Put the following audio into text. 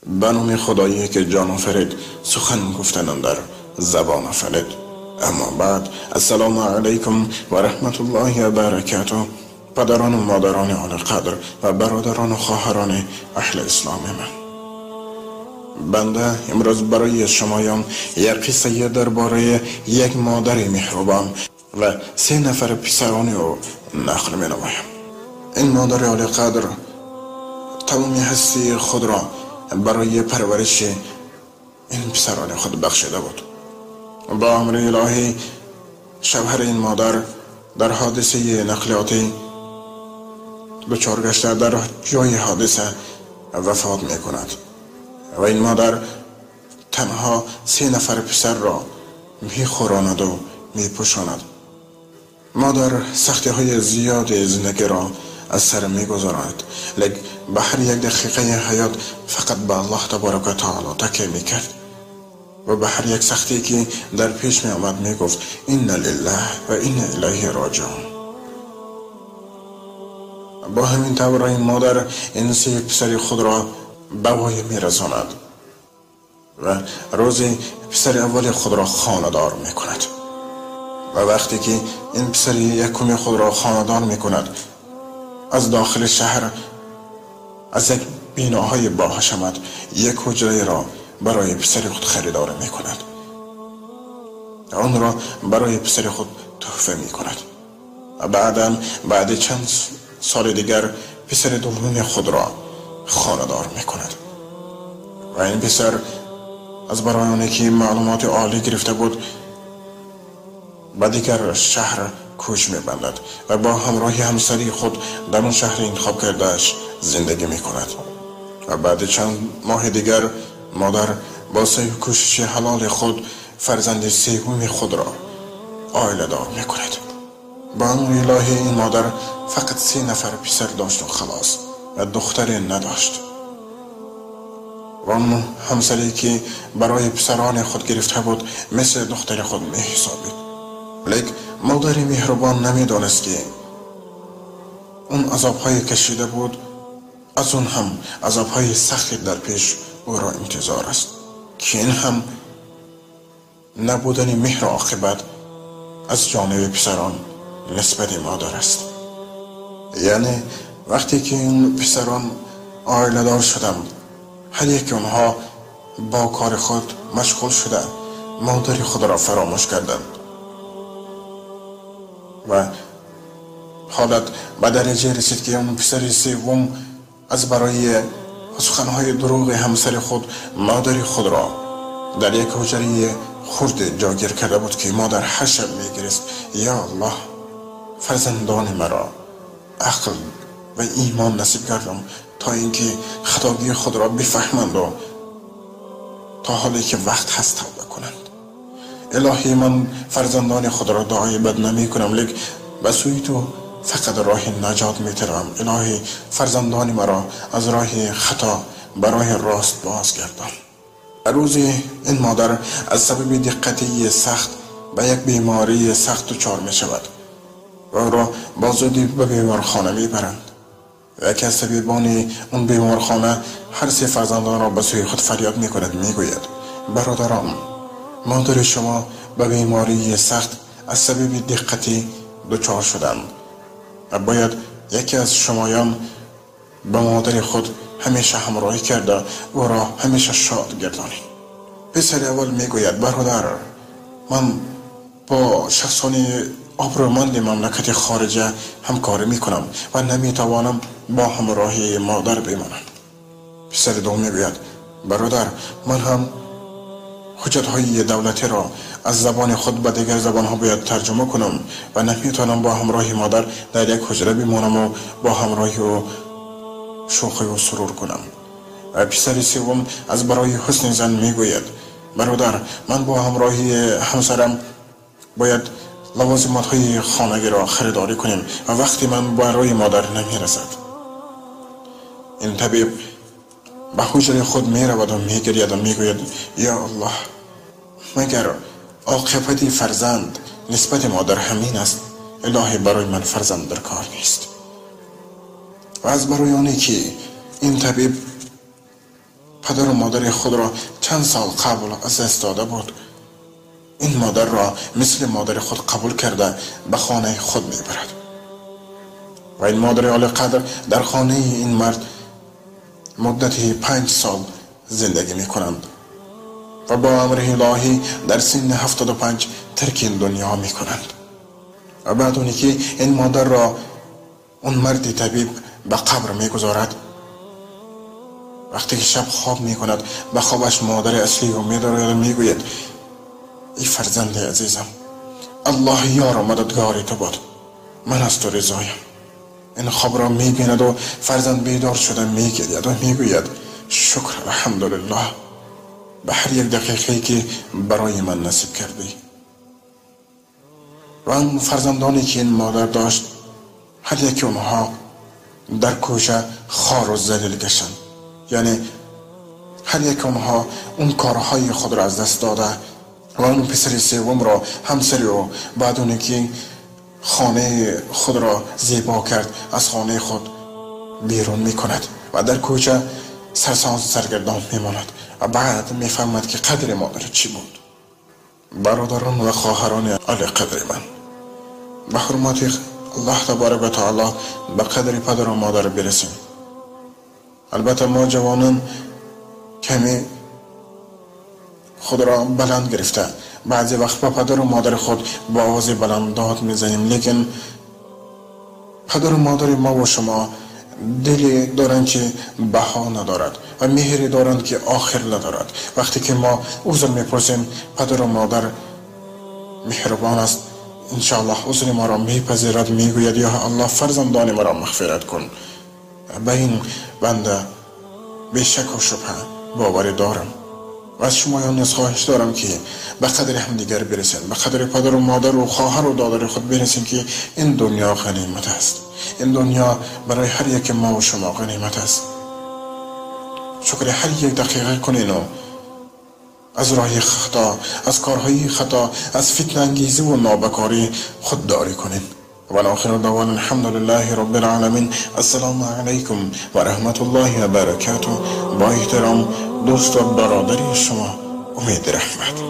به نام خدایی که جان آفرید، سخن گفتنم در زبان آفرید. اما بعد، السلام علیکم و رحمت الله و برکاته. پدران و مادران عالی قدر و برادران و خواهران اهل اسلام من، بنده امروز برای شمایان یک قصه درباره یک مادر مهربان و 3 نفر پسران او نقل می نمایم. این مادر عالی قدر تمام هستی خود را برای پرورش این پسران خود بخشیده بود. با امر الهی شوهر این مادر در حادثه نقلیاتی دچار گشته در جای حادثه وفات می کند و این مادر تنها 3 نفر پسر را می خوراند و می پوشاند. مادر سختی های زیاد زندگی را از سر می گذراند، لیکن به هر یک دقیقه حیات فقط به الله تبارک و تعالی تکیه می کرد و به هر یک سختی که در پیش می آمد می گفت إنا لله و إنا إلیه راجعون. با همین طور این مادر این 3 پسر خود را به وای می رساند و روزی پسر اول خود را خانه‌دار می کند. و وقتی که این پسر یکم خود را خانه‌دار می کند، از داخل شهر از یک بیناهای با حشمت یک حجره را برای پسر خود خریدار می کند. آن را برای پسر خود تحفه می کند. و بعداً بعد چند سال دیگر پسر دوم خود را خانه‌دار می کند. و این پسر از برای آنی که معلومات عالی گرفته بود به دیگر شهر کوچ می بندد و با همراهی همسری خود در آن شهر انتخاب کردهش زندگی می کند. و بعد چند ماه دیگر مادر با سعی و کوشش حلال خود فرزند سوم خود را عائله دار می کند. با امر الهی این مادر فقط 3 نفر پسر داشت و خلاص و دختری نداشت. و آن همسری که برای پسران خود گرفته بود مثل دختر خود می حسابید. لیکن مادر مهربان نمیدانست که اون عذابهای کشیده بود از اون هم عذابهای سختی در پیش او را انتظار است، که این هم نبودن مهر عاقبت از جانب پسران نسبت مادر است. یعنی وقتی که این پسران عائله دار شدند، هر یک آنها با کار خود مشغول شده مادر خود را فراموش کردند و حالت به درجه رسید که اون پسر سوم از برای سخنهای دروغ همسر خود مادر خود را در یک حجره خرد جاگیر کرده بود که مادر هر شب میگریست یا الله فرزندان مرا عقل و ایمان نصیب کردم تا اینکه خطاگی خود را بفهمند و تا حالی که وقت هست توبه کنند. الهی من فرزندان خود را دعای بد نمی کنم، لیک به سوی تو فقط راه نجات می طلبم. الهی فرزندان مرا از راه خطا به راه راست بازگردان. روزی این مادر از سبب دقتی سخت به یک بیماری سخت دچار می شود و او را با زودی به بیمارخانه می برند. و یکی از طبیبان اون بیمارخانه هر 3 فرزندان را به سوی خود فریاد می کند، می گوید برادران، مادر شما به بیماری سخت از سبب دقتی دچار شدند و باید یکی از شمایان به مادر خود همیشه همراهی کرده او را همیشه شاد گردانید. پسر اول میگوید برادر، من با شخصان آبرومند مملکت خارجه همکاری میکنم و نمیتوانم با همراهی مادر بمانم. پسر دوم میگوید برادر، من هم حجت‌های دولتی را از زبان خود به دیگر زبان‌ها باید ترجمه کنم و نمیتوانم با همراهی مادر در یک حجره بمانم و با همراهی او شوخی و سرور کنم. و پسر سوم از برای حسن زن میگوید برادر، من با همراهی همسرم باید لوازمات های خانگی را خریداری کنیم و وقتی من برای مادر نمیرسد. این طبیب به حجره خود می رود و می گرید و می گوید یا الله، مگر عاقبت فرزند نسبت مادر همین است؟ الهی برای من فرزند در کار نیست. و از برای آنی که این طبیب پدر و مادر خود را چند سال قبل از دست داده بود، این مادر را مثل مادر خود قبول کرده به خانه خود میبرد. و این مادر عالی قدر در خانه این مرد مدت 5 سال زندگی میکنند و با امر الهی در سن 75 ترک این دنیا میکنند. و بعد اونی که این مادر را اون مرد طبیب به قبر میگذارد، وقتی که شب خواب میکند به خوابش مادر اصلی رو میدارد و میگوید ای فرزند عزیزم، الله یار و مددگار تو باد، من از تو رضایم. این خواب را میبیند و فرزند بیدار شده میگرید و میگوید شکر الحمدلله به هر یک دقیقه که برای من نصیب کردی. و آن فرزندانی که این مادر داشت هر یک اونها در کوچه خار و ذلیل گشتند، یعنی هر یک اونها اون کارهای خود را از دست داده و اون پسر سوم را همسر او بعد اونی که خانه خود را زیبا کرد از خانه خود بیرون میکند و در کوچه سرسان سرگردان میماند و بعد میفهمد که قدر مادر چی بود. برادران و خواهران عالی قدر من، به حرمت الله تبارک و تعالی به قدر پدر و مادر برسیم. البته ما جوانان کمی خود را بلند گرفته بعضی وقت با پدر و مادر خود با آواز بلند داد میزنیم، لیکن پدر و مادر ما و شما دلی دارند که بها ندارد و مهری دارند که آخر ندارد. وقتی که ما عذر میپرسیم پدر و مادر مهربان است، انشاءالله عذر ما را میپذیرد، میگوید یا الله فرزندان ما را مغفرت کن. به این بنده به شک و شبهه باور دارم و از شما نیز خواهش دارم که به قدر همدیگر برسین، به قدر پدر و مادر و خواهر و دادر خود برسین که این دنیا غنیمت است. این دنیا برای هر یک ما و شما غنیمت است. شکر هر یک دقیقه کنین و از راه خطا، از کارهای خطا، از فتنه انگیزی و نابکاری خودداری کنین. و آخر دعوانا الحمد لله رب العالمین. السلام علیکم و رحمت الله و برکاته. با احترام دوست و برادر شما امید رحمت.